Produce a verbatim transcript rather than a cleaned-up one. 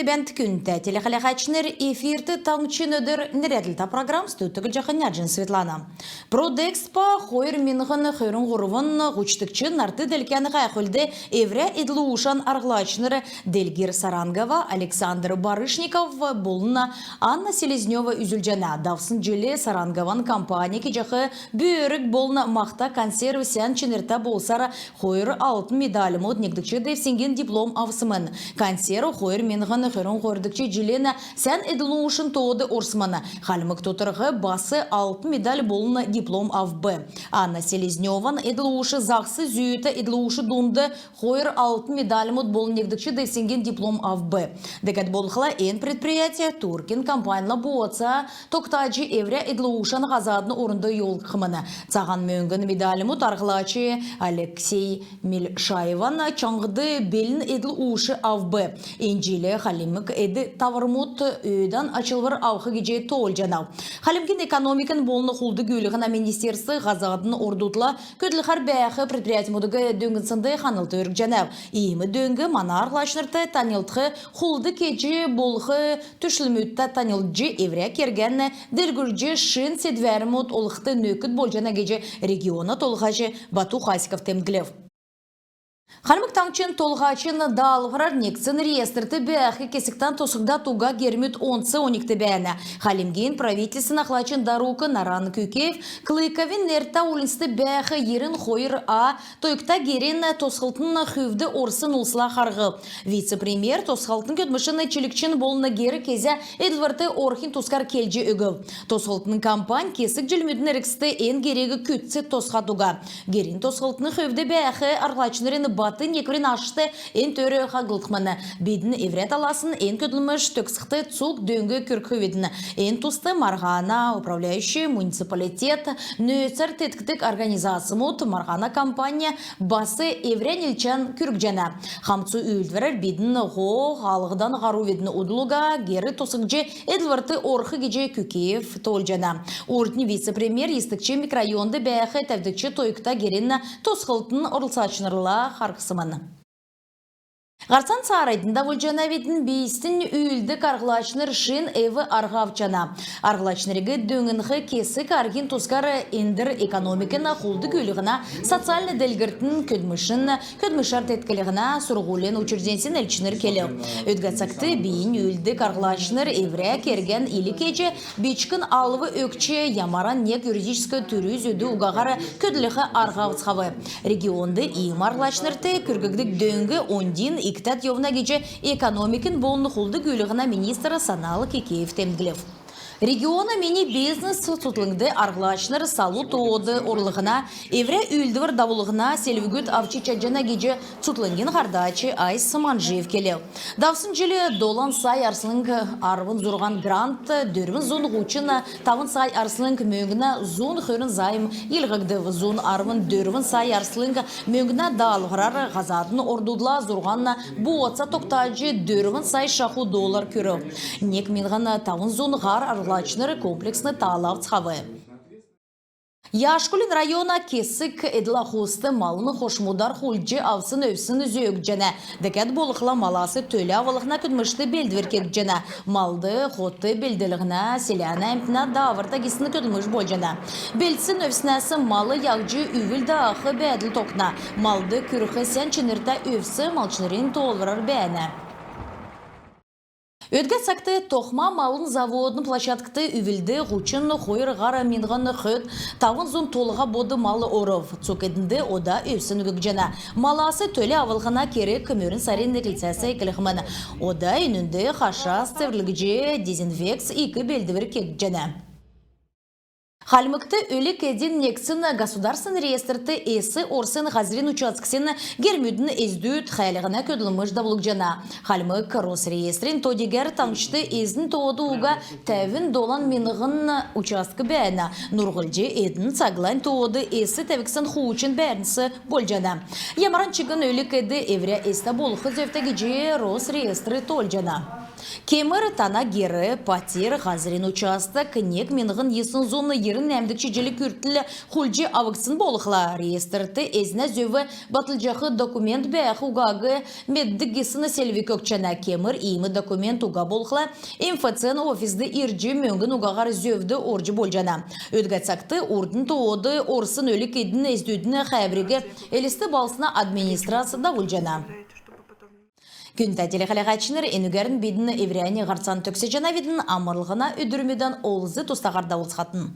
Бәәнт, күндтә телехәләһәчнр! Эфирт «Таңһчин өдр» нерәдлтә программ. Студьд Түглҗәхнә Җин Светлана. «Продэкспо хойр миңһн хөрн һурвн» һучдгч нарт-делкән һәәхүлд эврә эдл-ушан арһлачнр Делгир Сарангова, Александр Барышников болн Анна Селезнёва үзүлҗәнә. Давсн җил Сарангова компань кеҗәх бөрг болн махта консерв сән чинртә болсар хойр алтн медальмуд, негдгч девсңгин диплом авсмн. Консерв хойр миңһн хөрн хойрдгч җилин сән эдл-ушин тоод орсмн. Хальмг тутрһ бас алтн медаль болн диплом авв. Анна Селезнёван эдл-уш заһс зүүтә эдл-ушин дунд хойр алтн медальмуд болн негдгч девсңгин диплом авв. Дәкәд болхла, эн предприятие туркин компаньла бооца тогтаҗ, эврә эдл-ушан һазадын орнд йовулхмн. Цаһан мөңгн медальмуд арһлач Алексей Мельшаеван чаңһд белн эдл-уш авв. Эн җил хальмг эд-таврмуд өөдән ачлвр авх гиҗ тоолҗанав. Хальмгин экономикин болн хулд-гүүлһнә министерств һазадын ордудла көдлхәр бәәх предприятьмудиг дөңнснд ханлт өргҗәнәв. Иим дөң мана арһлачнрт таньлдх, хулд кеҗ болх түшмлмүдтә таньлдҗ, эврә кергән делгрүлҗ, шин седвәрмүд олхд нөкд болҗана гиҗ региона толһач Бату Хасиков темдглв. Хальмг Таңһчин Толһачин даалһврар негдсн реестрт бәәх кесгтән тосхгдад уга гермүд онц оньгт бәәнә. Хальмгин правительствин ахлачин дарук Наран Кюкеев Клыковин нертә уульнцд бәәх йирн хойр а тойгта герин тосхлтын хүвд орсн улсла харһв. Вице-премьер тосхлтын көдлмшин чилгчин болн гер кезә эдлврт орхин тускар келҗ өгв. Тосхлтын компань кесг җилмүдин эргцд эн гериг күцц тосхад уга. Герин тосхлтын хүвд бәәх арһлачнрин бат некврин ашт эн төр хаһлгдхмн. Бидн эврә таласн эн көдлмш төгсхд цуг дөң күргхвидн. Эн туст марһана управляющий, муниципалитет, нөөцәр теткдг организацмуд, марһана компань бас эврә нилчән күргҗәнә. Хамцу үүлдврәр бидн һо хаалһдан һарувидн. Удл уга гер тосхҗ эдлврт орх гиҗ Кюкеев тоолҗана. Урднь вице-премьер йисдгч микрорайонд бәәх тәвдгч тойгта герин тосхлтын орлцачнрла харһсмн. Һарцан цааранднь давулҗанавидн. Бийстн үүлддг арһлачнр шин эв-арһ авчана. Арһлачнриг дөңнх кесг арһин тускар эндр экономикин, хулд-гүүлһнә, социальн делгрлтин, көдлмшин, көдлмшәр теткллһнә, сурһулин учрежденьсин элчнр келв. Өдгә цагт бийнь үүлддг арһлачнр эврә кергән ил кеҗ, бичкн алв өгч, ямаран нег юридическ түрү-зүдү угаһар көдлх арһ авцхав. Регионд иим арһлачнрт күргдг дөң оньдин икдәд йовна гиҗ экономикин болн хулд-гүүлһнә министр Санал Кикеев темдглв. Региона «Мини бизнес» цутхлңд арһлачнр салу тоод орулһна, эврә үүлдвр давулһна селвгүд авч чадҗана гиҗ цутхлңгин һардач Айс Манжиев келв. Давсн җил долан сай арслң арвн зурһан грант, дөрвн зун һучн тавн сай арслң мөңгнә зун хөрн займ йилһгдв. Зун арвн дөрвн сай арслң мөңгнә даалһврар һазадын ордудла зурһан бооца тогтаҗ, дөрвн сай шаху доллар күрв. Нег миңһн тавн зун һар арһлачнр комплексн таал авцхав. Яшкулин района кесг эдл-ахуст малын хошмудар хулдҗ авсн өвсн зөөгдҗәнә. Дәкәд болхла, малас төлә авлһна көдлмшт белдвр кегдҗәнә. Малд хот белдлһнә, селәнә әмтнә дааврта гисн көдлмш болҗана. Белдсн өвснәс мал яһҗ үвл даах бәәдл тогтна. Малд күрх сән чинртә өвс малчнрин тоолврар бәәнә. Өдгә цагт тохма малын заводын площадкд үвлд һучн хойр һар миңһн хөрн тавн зун толһа бод мал орв. Цуг эднд ода өвсн өггҗәнә. Малас төлә авлһна керг мөрн сарин эклцәс эклхмн. Ода энүнд хашас цеврлгдҗ, дезинфекц ик белдвр кегдҗәнә. Хальмгт өлг-эдин негдсн государственн реестрт эс орсн һазрин участксин гермүдин эздүд хәәлһнә көдлмш давулгдҗана. Хальмг Росреестрин то-дигәр таңһчд эзн тоод уга тәвн долан миңһн участк бәәнә. Нурһлҗ эдн цаглань тоод эс тәвгдсн хуучн бәәрнс болҗана. Ямаран чигн өлг-эд эврә эстә болх зөвтә гиҗ Росреестр тоолҗана. Кемр тана гер, патьр, һазрин участок нег миңһн йисн зун йирн нәәмдгч җил күртл хулдҗ авгдсн болхла, реестрт эзнә зөв батлҗах документ бәәх угаг меддг гисн селвг өгчәнә. Кемр иим документ уга болхла, МФЦ-н офисд ирҗ мөңгн угаһар зөвд орҗ болҗана. Өдгә цагт урднь тоод орсн өлг-эдин эздүдин хәәвриг Элст балһсна администрац давулҗана. Күндтә телехәләһәчнр, энүгәрн бидн эврәннь һарцан төгсәҗәнәвидн. Амрлһна өдрмүдән олз-тустаһар давулцхатн.